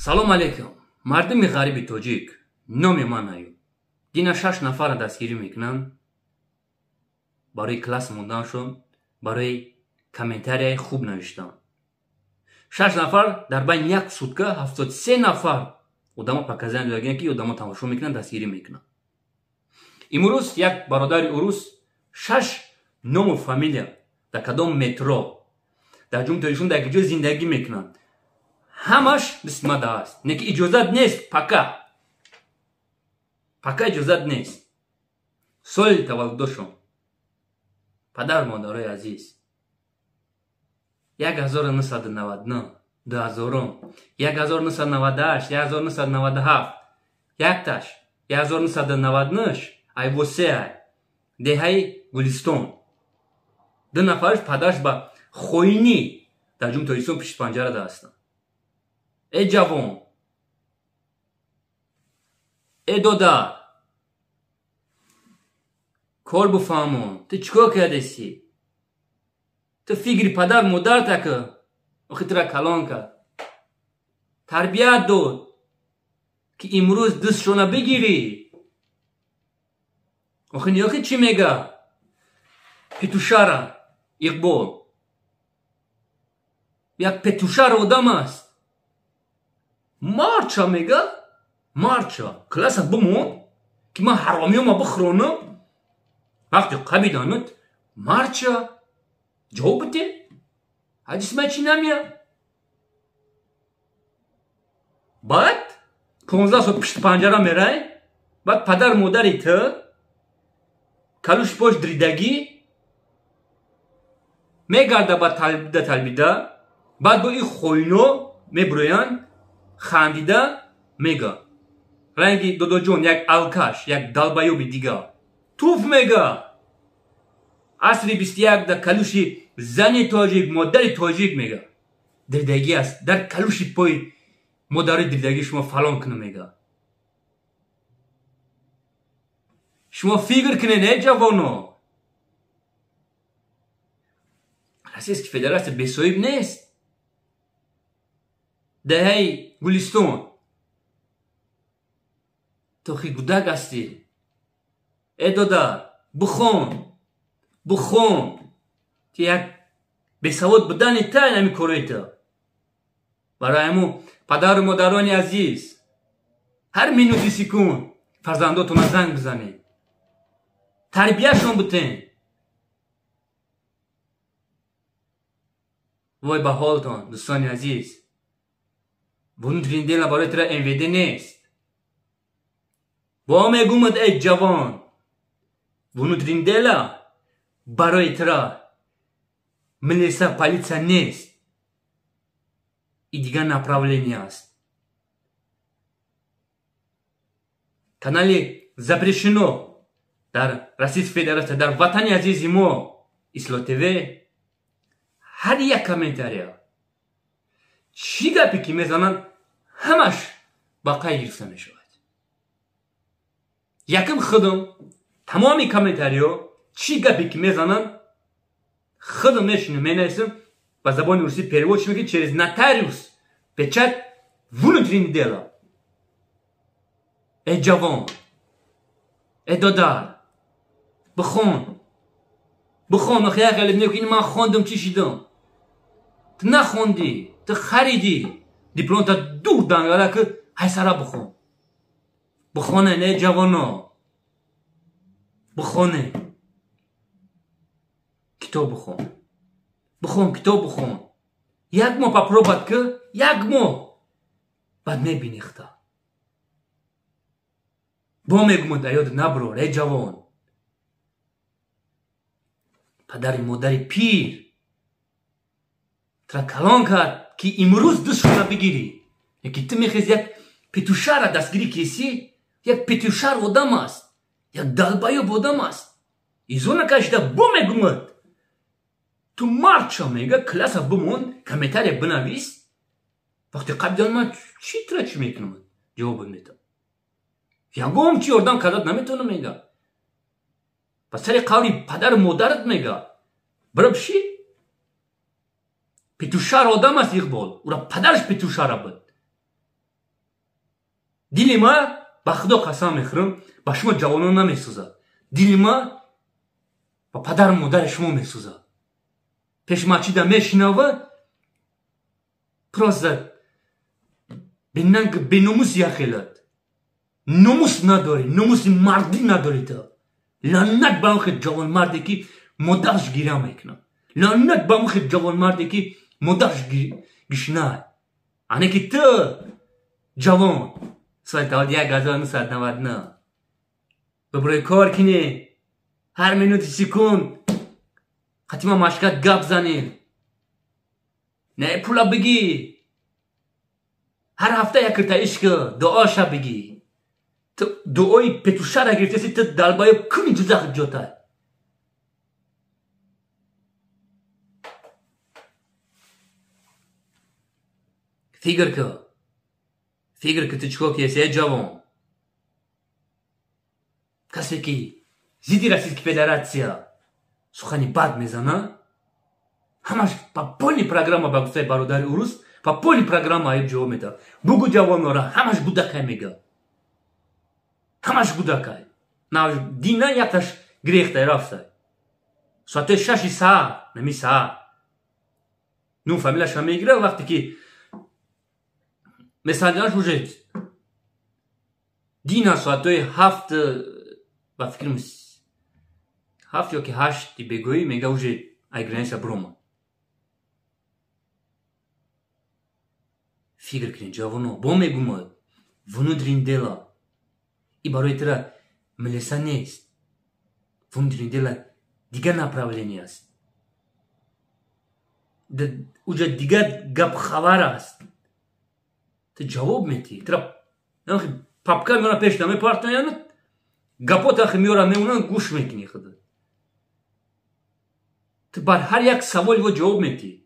Салом алейкум. Мардуми ғариби тоҷик, номи ман Аюб. Дина 6 нафарро дастгирӣ мекунанд барои класс монданшон, барои комментарияи хуб навиштан. 6 нафар дар байни як сутка 73 нафар одамо показания додагиянд, ки одамо тамошо мекунанд, дастгирӣ мекунанд. Имрӯз як бародари урус 6 ному фамилия дар кадом метро дар ҷумҳурии Тоҷикистон дар ҷо зиндагӣ мекунанд, ҳамаш бисмада аст. Не ки иҷозат нест, пока иҷозат нест. Соли таваллудошон, падар модарои азиз, 1999, 2000, 1998, 1997, якташ 1999 айвосеай деҳаи Гулистон. 2 нафараш падараш ба хоинӣ дар ҷумҳурии Тоҷикистон пишти панҷара ҳастанд. Э ҷавон, э додар, кор бифаҳмон, ту чӣ кор кардеси? Ту фикри падар модарта ки охи тура калон кард, тарбият дод, ки имрӯз дастшона бигирӣ. Охи ниёхи чӣ мега? Петушара Иқбол як петушара одам аст. Марча мега, марча класса бимон, ки ман ҳаромиёма бихӯронам. Вақте қабиданат марча ҷавоб бите, ҳадисмай чӣ намеяд. Баъд 15 сол пишти панҷара мерай, баъд падар модари ту калӯши пош дридагӣ мегарда ба талбида талбида, баъд бо ин хоино мебурӯянд, хандида мега ранги додоҷон як алкаш, як далбаёби дигар туф мега. Асри 21 дар калӯши зани тоҷик, модари тоҷик мега дридагӣ аст, дар калӯши пои модари дридагӣ шумо фалон кунам мега. Шумо фикр кунед, э ҷавоно, Российский Федерация бесоҳиб нест. Деҳаи Гулистон, ту хи гудак ҳастӣ. Э додар, бихон, бихон, ки як бесавод будани та ҳамин корои ту. Барои ҳамун падару модарони азиз, ҳар минути секунд фарзандотонро занг бизанед, тарбияшон бутен. Вой ба ҳолтон, дӯстони азиз, внутреннее дело барои тура МВД нест. Бо мегумад, эй ҷавон, внутреннее дело барои тура милиса, полиция нест. И дигар направление аст. Канали запрещено дар Российской Федерация, дар ватани азизи мо Исло ТВ, ҳар як комментария чӣ гапе ки мезананд, ҳамаш ба қайд гирифта мешавад. Якм худам тамоми комментариҳо чӣ гапе ки мезананд, худам мешинам, менависам, ба забони русӣ перевод мекунам, через нотариус печать внутреннее дело. Э ҷавон, э додар, бихон, бихон. Охи як ғалиб не ки ман хондам, чӣ шидам? Ту нахондӣ, ту харидӣ дипломта, дур дангала ки ҳайсара бихон. Бихонен, э ҷавоно, бихоне, китоб бихон, бихон, китоб бихон. Як моҳ попробат ки, як моҳ, баъд мебинӣ хта. Бо мегумад, аёд наброр, э ҷавон. Падари модари пир тура калон кард, ки имрӯз дастшона бигирӣ. Яки ту мехези як петушара дастгирӣ кесӣ, як петушар одам аст, як далбаёб одам аст. Изо накашида бо мегумад, ту марча мега, класса бимон, комментария бинавис. Вақте қабидан ман чӣ тура чӣ мекунам? Ҷавоб метам. Ягон чӣ ёрдам кардат наметавонам мега. Ба сари қаври падару модарат мега. Бира биши. Петушар одам аст Иқбол. Ура падараш петушара буд. Дили ма ба Худо қасам мехӯрам, ба шумо ҷавонон намесӯзад. Дили ма ба падару модари шумо месӯзад. Пеш масҷида мешинава, просто бенанг беномус яхелад. Номус надорӣ, номуси мардӣ надорӣ ту. Лаънат ба он хел ҷавонмарде ки модараш гиря мекунад. Лаънат ба он хел ҷавонмарде ки модараш гишнай. Ане ки ту ҷавон соли 1999 биброи кор кинӣ, ҳар минути секунд қатима машкат гап занӣ, не пула бигӣ, ҳар ҳафта як кирта ишк дуоша бигӣ. Ту дуои петушара гирифтаси, ту далбаё куни ҷузах ҷотай. Фикр кун, фикр ки ту чикор киеси, э ҷавон. Касе ки зидди Российской Федерация сухани бад мезана, ҳамаш по полной программа, ба гуфтаи бародари урус, по полной программа айб ҷавоб медиҳад. Бугу ҷавонора, ҳамаш гудакай мега, ҳамаш гудакай. Дина якташ гирехтай рафтай. Соатҳои 6 саҳар, нами саҳар ну фамилияша мегира, вақте ки месанҷанаш уже дина соатҳои 7, ба фикрам 7 ё ки 8 бегоҳӣ мега уже ай граница биромад. Фикр кунед ҷавоно, бо мегумад внутреннее дело и барои тура милиса нест. Внутреннее дело дигар направление аст, уҷа дигар гапхабар аст. Ту ҷавоб метиҳӣ, тура папка меёра пеш намепартоянд, гапот ахи меёра мемонанд, гӯш мекунӣ худат. Ту бар ҳар як саволи во ҷавоб метиҳӣ.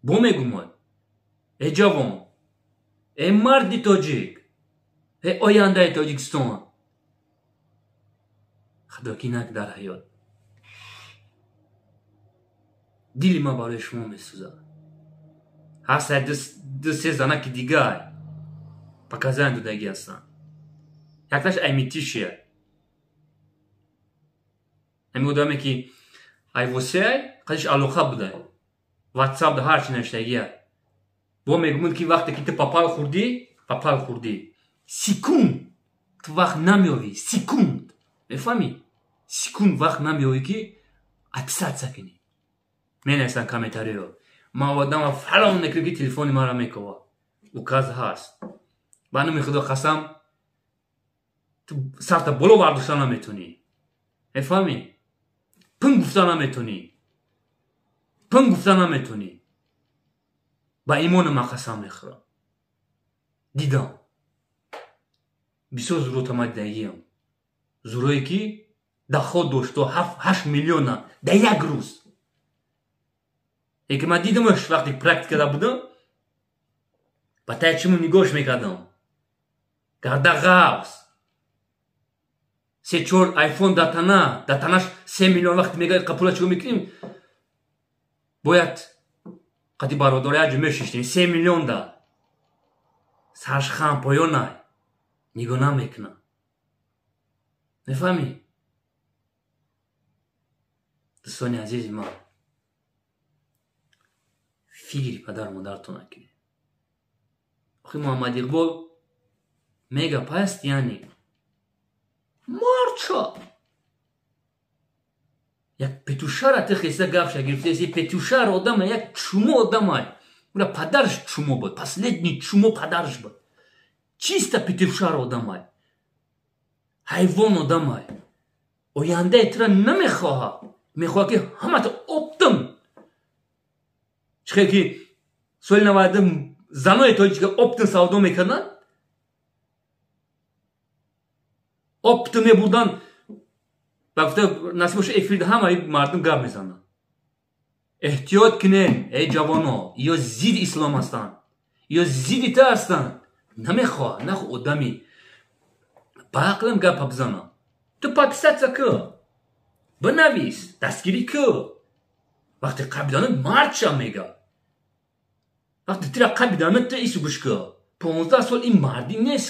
Бо мегумад э ҷавон, э марди тоҷик, э ояндаи Тоҷикистон, хатокӣ нак дар ҳаёт. Дили ман барои шумо месӯзад. Ҳаст ду се занаки дигар показания додагӣ ҳастанд. Якташ аймитишия, ҳамин одаме ки айвосеай қадиш алоқа будай, ватсап да ҳарчи навиштагия. Бо мегумуд ки вақте ки ту папал хӯрдӣ, папал хӯрдӣ, секунд ту вақт намеёвӣ, секунд мефаҳмӣ, секунд вақт намеёвӣ ки отписаться кунӣ. Менависанд комментариро, ман одама фалон мекунам ки телефони маро мекова. Указ ҳаст. Ба номи Худо қасам, ту сарта боло бардошта наметонӣ, мефаҳмӣ, пин гуфта наметонӣ, пин гуфта наметонӣ. Ба имони ман қасам мехӯрам, дидам бисёр зурота ман дидагиам, зурое ки даход дошт то 8 миллиона дар як рӯз. Яке ман дидамаш вақте практикада будам, ба таи чиму нигоҳш мекардам, гарда ғафз, 3-4 айфон дар тана, дар танаш 3 миллион. Вақте мега қапула чиго мекунем, бояд қати бародари аҷу мешиштем, 3 миллион да сарш хам поёнай нигоҳ намекунам. Мефаҳмӣ? Дӯстони азизи ман, фикри падару модаратон накунед. Охи Муҳаммад Иқбол мега паст, яъне марча як петушара ту хеста гапша гирифтаси, петушар одама як чумо одамай, ура падараш чумо буд, последний чумо падараш буд, чиста петушар одамай, ҳайвон одамай, ояндаи тура намехоҳад, мехоҳад ки ҳамата оптим. Чихел ки соли 90 занои тоҷика оптим савдо мекарданд, оптим мебурданд. Ба гуфта насиб боша эфирда ҳамаи мардум гап мезананд. Эҳтиёт кунед эй ҷавоно, ё зидди ислом ҳастанд, ё зидди ту ҳастанд. Намехоҳад нахо одами ба ақлам гапа бизанам. Ту подписаться кӯ, бинавис, дастгирӣ кӯ. Вақте қабиданат мардша мега, вақте тира қабиданат ту ису гӯш кӯ, 15 сол ин мардӣ нест.